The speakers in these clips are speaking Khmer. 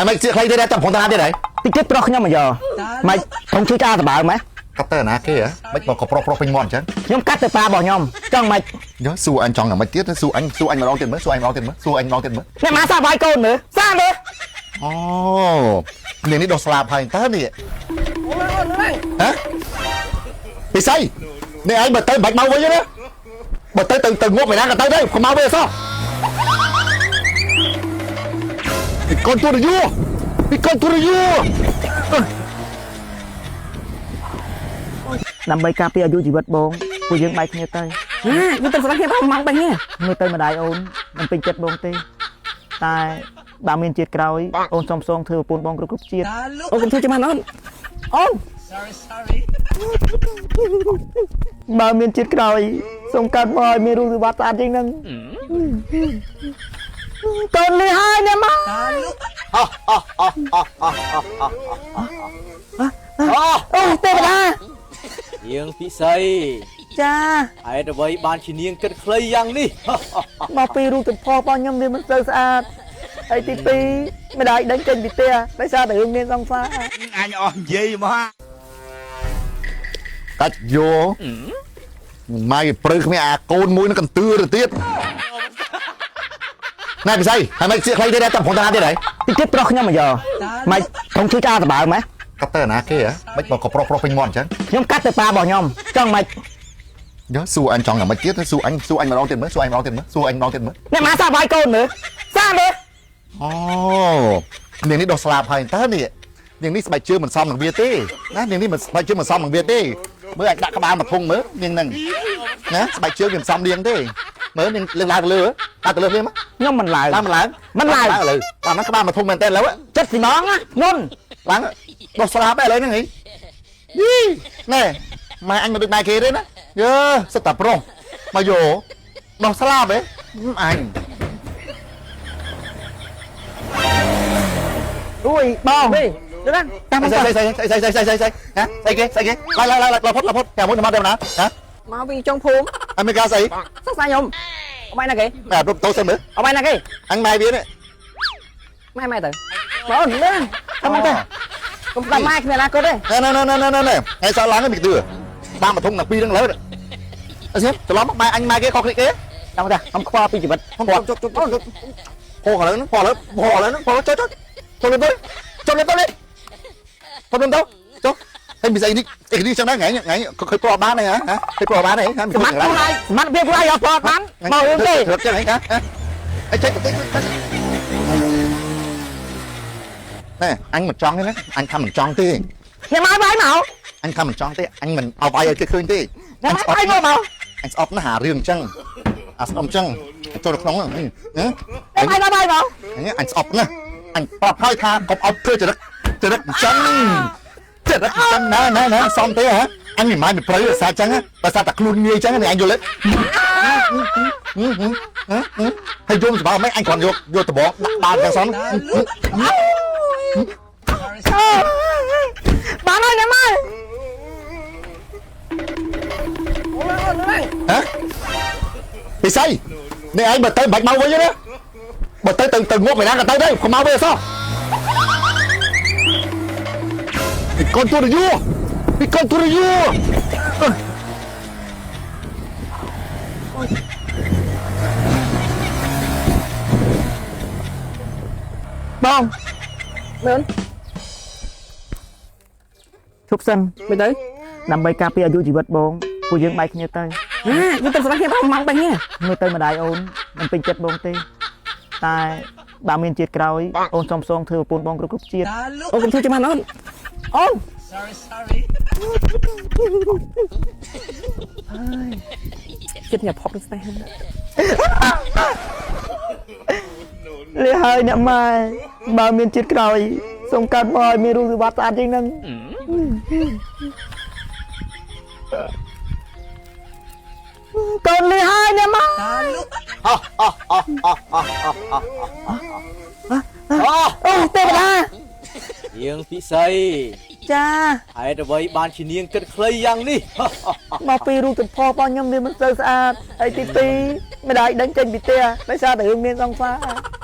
ហើយមិនជឿខ្លីទេតែផងតាទៀតហើយ តិចទៀតប្រុសខ្ញុំមកយកមិនធំឈឺឆ្អាតបើម៉េះ កាត់ទៅណាគេហ៎មិនមកក៏ប្រុសប្រុសពេញមាត់អញ្ចឹង ខ្ញុំកាត់ទៅប៉ារបស់ខ្ញុំចង់មិន យោសួរអញចង់យ៉ាងម៉េចទៀតសួរអញសួរអញម្ដងទៀតមើលសួរអញម្ដងទៀតមើលសួរអញម្ដងទៀតមើល អ្នកម៉ាសាវាយកូនមើលសាមើល អូនាងនេះដោះស្លាប់ហើយតើនេះហ៎ពិសីនេះឯងបើទៅមិនបាច់មកវិញទេណាបើទៅទៅទៅងាប់ឯណាក៏ទៅដែរកុំមកវិញអសោះពីកូនទូរយូពីកូនទូរយូ ដើម្បីការពារអាយុជីវិតបងពួកយើងបែកគ្នាទៅ យើងទៅស្ដាប់គ្នាប្រហែលម៉ោងបែកគ្នា មើលទៅម្ដាយអូនមិនពេញចិត្តបងទេតែបើមានជាតិក្រោយអូនសុំសងធ្វើប្រពន្ធបងគ្រប់គ្រប់ជាតិ អូកុំធ្វើចាំបានអូនអូន បើមានជាតិក្រោយសូមកាត់មកឲ្យមានរូបសុវត្ថិស្អាតជាងនឹងកូនលីហើយអ្នកម៉ាអូទេវតា នាងពិសី ចា ហេតុអ្វីបានជានាងគិតខ្លីយ៉ាងនេះ មកពីរូបចម្ផុសរបស់ខ្ញុំវាមិនសូវស្អាតហើយទី2ម្ដាយដេញចេញពីផ្ទះដោយសារតែរឿងមានសង្សារ អញអស់និយាយមក កាច់យោម៉ែគេព្រៅគ្មានអាកូនមួយនឹងកន្ទឿទៅទៀតណែពិសីហើយមិនជឿខ្លីទេតែផងតាទៀតហើយ តិចទៀតប្រុសខ្ញុំមកយកមិនធំឈឺឆ្អាតបើម៉េះ កាត់ទៅណាគេហ៎មិនមកក៏ប្រុសប្រុសពេញមាត់អញ្ចឹង ខ្ញុំកាត់ទៅប៉ារបស់ខ្ញុំចង់មិន យោសួរអញចង់យ៉ាងម៉េចទៀតសួរអញសួរអញម្ដងទៀតមើលសួរអញម្ដងទៀតមើលសួរអញម្ដងទៀតមើល អ្នកម៉ាសាវាយកូនមើលសាមើល អូនាងនេះដោះស្លាប់ហើយតើនេះនាងនេះស្បែកជើងមិនសមនឹងវាទេណានាងនេះមិនស្បែកជើងមិនសមនឹងវាទេមើលអញដាក់ក្បាលមកធុងមើលនាងហ្នឹងណាស្បែកជើងវាមិនសមនាងទេមើលនាងលើកឡើងទៅលើឡើងទៅលើនាងមក ខ្ញុំមិនឡើង ឡើងមិនឡើង មិនឡើង ឥឡូវតាមហ្នឹងក្បាលមកធុងមែនតើឥឡូវ ចិត្តស៊ីម៉ងណាមុន ឡើងដោះស្លាប់ឥឡូវហ្នឹងហីយីណែម៉ែអញមិនដូចម៉ែគេទេណាយើសិតតែប្រុសមកយោដោះស្លាប់ហ៎អញ អួយបង វិញទៅណា តាមមក ស្អីស្អីស្អីស្អីស្អីស្អីស្អីហ៎ស្អីគេស្អីគេឡើយឡើយឡើយឡាផុតឡាផុតតែមួយមកទៅណាហ៎ មកពីចុងភូមិ អមេរិកាស្អី សង្សារខ្ញុំអបាយណាគេ ម៉ែប្រពតោសិនមើល អបាយណាគេ អញម៉ែវានេះ ម៉ែម៉ែទៅបងអូនណា តាមមកទៅ កុំស្ដាប់ម៉ែគ្មានអនាគតទេ ណែណែណែណែណែណែថ្ងៃសោះឡើងមិនទឿបានមកធំដល់ពីរហ្នឹងលើអត់ច្រឡំម៉ែអញម៉ែគេខុសគ្នាគេ តាមមកទៅខ្ញុំខ្វល់ពីជីវិត គាត់ចុចចុចចុចផកឥឡូវហ្នឹងផកឥឡូវផកឥឡូវហ្នឹងផកចុចចុចចុចទៅចុចទៅនេះចុចទៅចុចហើយមានស្អីនេះអីនេះចឹងដែរថ្ងៃថ្ងៃឃើញប្របានទេហ៎ឃើញប្របានទេហ៎ សមត្ថខ្លួនឯងសមត្ថភាពខ្លួនឯងអត់ប្របានមករឿងទេ រត់ចឹងហីហ៎អីចេះណែអញមិនចង់ទេណាអញថាមិនចង់ទេ អ្នកម៉ែបាយមក អញថាមិនចង់ទេអញមិនឲ្យវាយឲ្យគេឃើញទេ អ្នកម៉ែបាយមកមក អញស្អប់ណាស់អារឿងចឹងអាស្អប់ចឹងចូលទៅក្នុងហ្នឹងណា អ្នកម៉ែបាយមក អញស្អប់ណាស់អញប្រាប់ហើយថាកុំឲ្យធ្វើចរិតចរិតចឹងចរិតចឹងណាណាណាសំទេហ៎អញមិនម៉ែមិនព្រៅសាចឹងបើសាតែខ្លួនងាយចឹងនេះអញយល់ទេហើយយំសម្បើមិនអញគ្រាន់យកយកដបងដាក់បាតចឹងសំ បានហើយអ្នកម៉ែ ហ៎ពិសីនេះឯងបើទៅមិនបាច់មកវិញទេណាបើទៅទៅទៅងាប់ឯណាក៏ទៅដែរកុំមកវិញអសោះពីកូនទូរយូពីកូនទូរយូ បង មើល ឈប់សិន មិនទៅ ដើម្បីការពារអាយុជីវិតបងពួកយើងបែកគ្នាទៅ យើងទៅស្ដាប់គ្នាប្រហែលម៉ោងបែកគ្នា មើលទៅម្ដាយអូនមិនពេញចិត្តបងទេតែបើមានជាតិក្រោយអូនសុំសងធ្វើប្រពន្ធបងគ្រប់គ្រប់ជាតិ អូកុំធ្វើចាំបានអូនអូនចិត្តញ៉ាផប់នឹងស្នេហា លះហើយអ្នកម៉ែបើមានជាតិក្រោយសូមកាត់មកឲ្យមានរូបសុវត្ថិស្អាតជាងនឹងកូនលះហើយអ្នកម៉ែអូទេវតា នាងពិសី ចា ហេតុអ្វីបានជានាងគិតខ្លីយ៉ាងនេះ មកពីរូបចម្ផុសរបស់ខ្ញុំវាមិនសូវស្អាតហើយទី2ម្ដាយដឹងចេញពីផ្ទះដោយសារតែរឿងមានសង្សារ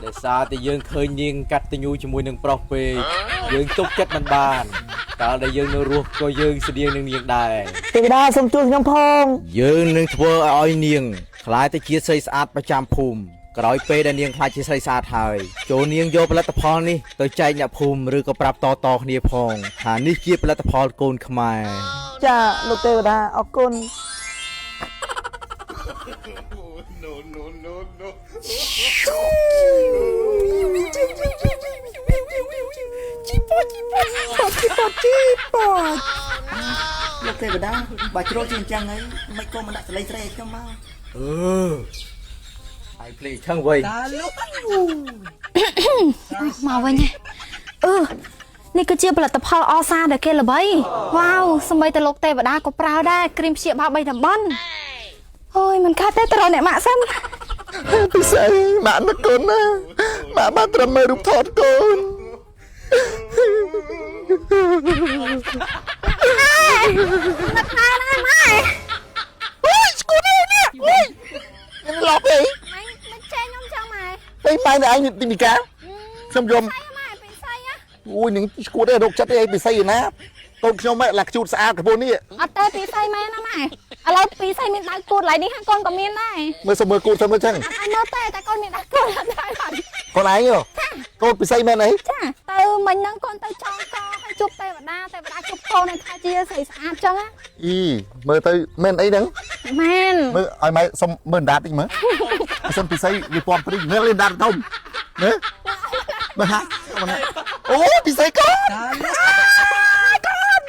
ដោយសារតែយើងឃើញនាងកាត់តញូជាមួយនឹងប្រុសពេកយើងទប់ចិត្តមិនបានកាលដែលយើងនៅរស់ក៏យើងស្តៀងនឹងនាងដែរ ទេវតាសូមជួយខ្ញុំផង យើងនឹងធ្វើឲ្យនាងក្លាយទៅជាស្រីស្អាតប្រចាំភូមិក្រោយពេលដែលនាងក្លាយជាស្រីស្អាតហើយចូលនាងយកផលិតផលនេះទៅចែកអ្នកភូមិឬក៏ប្រាប់តៗគ្នាផងថានេះជាផលិតផលកូនខ្មែរ ចាលោកទេវតាអរគុណ លោកទេវតាបើជ្រុលជាអញ្ចឹងហើយមិនក៏មិនដាក់សលេងស្រីឲ្យខ្ញុំមក អឺហើយភ្លេចឆឹងវៃ មកវិញហើយអឺនេះគឺជាផលិតផលអសាដែលគេល្បីវ៉ាវសម្បីតែលោកទេវតាក៏ប្រើដែរគ្រីមព្យាបាល3តំបន់អូយមិនខាតទេទៅរកអ្នកម៉ាក់សិន ពិសីម៉ាក់នឹកកូនណាម៉ាក់បានត្រឹមមើលរូបថតកូន នឹកថែហ្នឹងម៉ែ អូយស្គូតនេះអូយនេះឡប់អី ម៉ែមិនចេះខ្ញុំចឹងម៉ែ អីម៉ែឯងទីមីកាខ្ញុំយំ ម៉ែពីស្អីហ៎ អូយនឹងស្គួតឯងរោគចិត្តឯងពិសីឯណាកូនខ្ញុំឡាខ្ជូតស្អាតកពូនេះ អត់ទេពីស្អីមែនណាម៉ែឥឡូវពីស្អីមានដៅគូតឡៃនេះខាងកូនក៏មានដែរ មើលសុំមើលគូតទៅមើលចឹង អត់ឲ្យមើលទេតែកូនមានដៅគូតអត់ដែរអត់ កូនឯងកូនពិសីមែនអី ចាទៅមិញហ្នឹងកូនទៅចងកហើយជួបទេវតាទេវតាជួបកូនឲ្យថាជាស្រីស្អាតចឹងណា អីមើលទៅមែនអីហ្នឹង មែន មើលឲ្យម៉ែសុំមើលដាតតិចមើលសុំពិសីវាពំព្រីមើលលេងដាតធំមើលមើលហាអូពិសីកូនកូន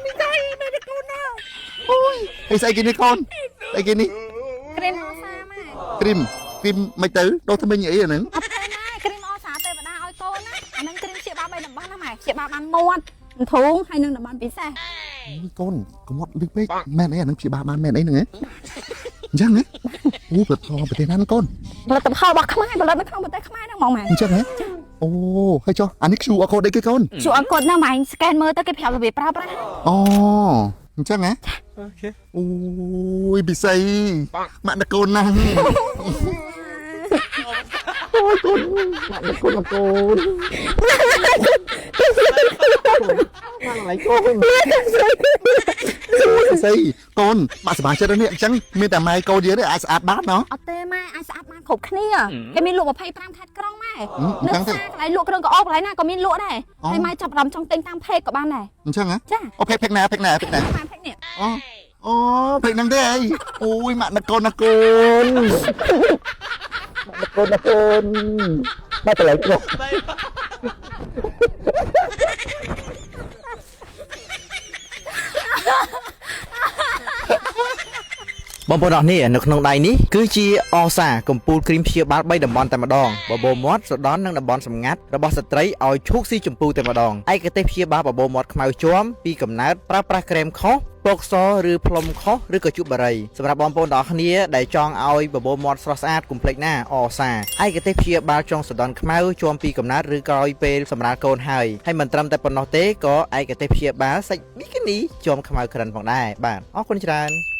ពិសីមែនកូនណាអូយអីស្អីគេនេះកូនអីគេនេះ គ្រីមអសាម៉ែ គ្រីមគ្រីមមិនទៅដោះថ្មិញអីអាហ្នឹង អត់ទេម៉ែគ្រីមអសាទេវតាឲ្យកូនណាអាហ្នឹងគ្រីមព្យាបាល3តំបន់ណាម៉ែព្យាបាលបានមាត់ធូងហើយនឹងតំបន់ពិសេស កូនកុំត់លឺពេកមែនអីអាហ្នឹងព្យាបាលបានមែនអីហ្នឹងហ៎អញ្ចឹងហ៎អូផលិតផលប្រទេសណាកូន ផលិតផលរបស់ខ្មែរផលិតនៅក្នុងប្រទេសខ្មែរហ្នឹងហ្មងម៉ែ អញ្ចឹងហ៎អូហើយចុះអានេះ QR code អីគេកូន QR code ហ្នឹងម៉ែ scan មើលទៅគេប្រាប់របៀបប្រើប្រាស់ អូអញ្ចឹងហ៎ អូខេ អូយពិសីម៉ាក់នកូនណាស់អូយកូនម៉ាក់នកូនកូនម៉ាក់ឡៃកូនពិសីកូនម៉ាក់សប្បាយចិត្តនេះអញ្ចឹងមានតែម៉ែកូនយើងនេះអាចស្អាតបានណោះ អត់ទេម៉ែអាចស្អាតបានគ្រប់គ្នាគេមានលក់25ខេត្តក្រុងម៉ែ អញ្ចឹងទេ នៅផ្សារកន្លែងលក់គ្រឿងកអោបកន្លែងណាក៏មានលក់ដែរហើយម៉ែចាប់អារម្មណ៍ចង់ទិញតាម page ក៏បានដែរ អញ្ចឹងហ៎ ចា អូ page page ណា page ណា page ណា តាម page នេះ អូអូ page ហ្នឹងទេអីអូយម៉ាក់នកូនណាកូនម៉ាក់នកូនណាកូនម៉ាក់តម្លៃប្រុស បងប្អូនអរនេះនៅក្នុងដៃនេះគឺជាអសាកំពូលគ្រីមព្យាបាល3តំបន់តែម្ដងបបោមាត់សដននិងតំបន់សម្ងាត់របស់ស្ត្រីឲ្យឈូកស៊ីជម្ពូតែម្ដងឯកទេសព្យាបាលបបោមាត់ខ្មៅជាំពីកំណើតប្រើប្រាស់ក្រែមខុសពកសឬផ្លុំខុសឬក៏ជក់បារីសម្រាប់បងប្អូនទាំងអស់គ្នាដែលចង់ឲ្យបបោមាត់ស្រស់ស្អាតកុំភ្លេចណាអសាឯកទេសព្យាបាលចុងសដនខ្មៅជាំពីកំណើតឬក្រោយពេលសម្រាលកូនហើយហើយមិនត្រឹមតែប៉ុណ្ណោះទេក៏ឯកទេសព្យាបាលសាច់ប៊ីគីនីជាំខ្មៅក្រិនផងដែរបាទអរគុណច្រើន។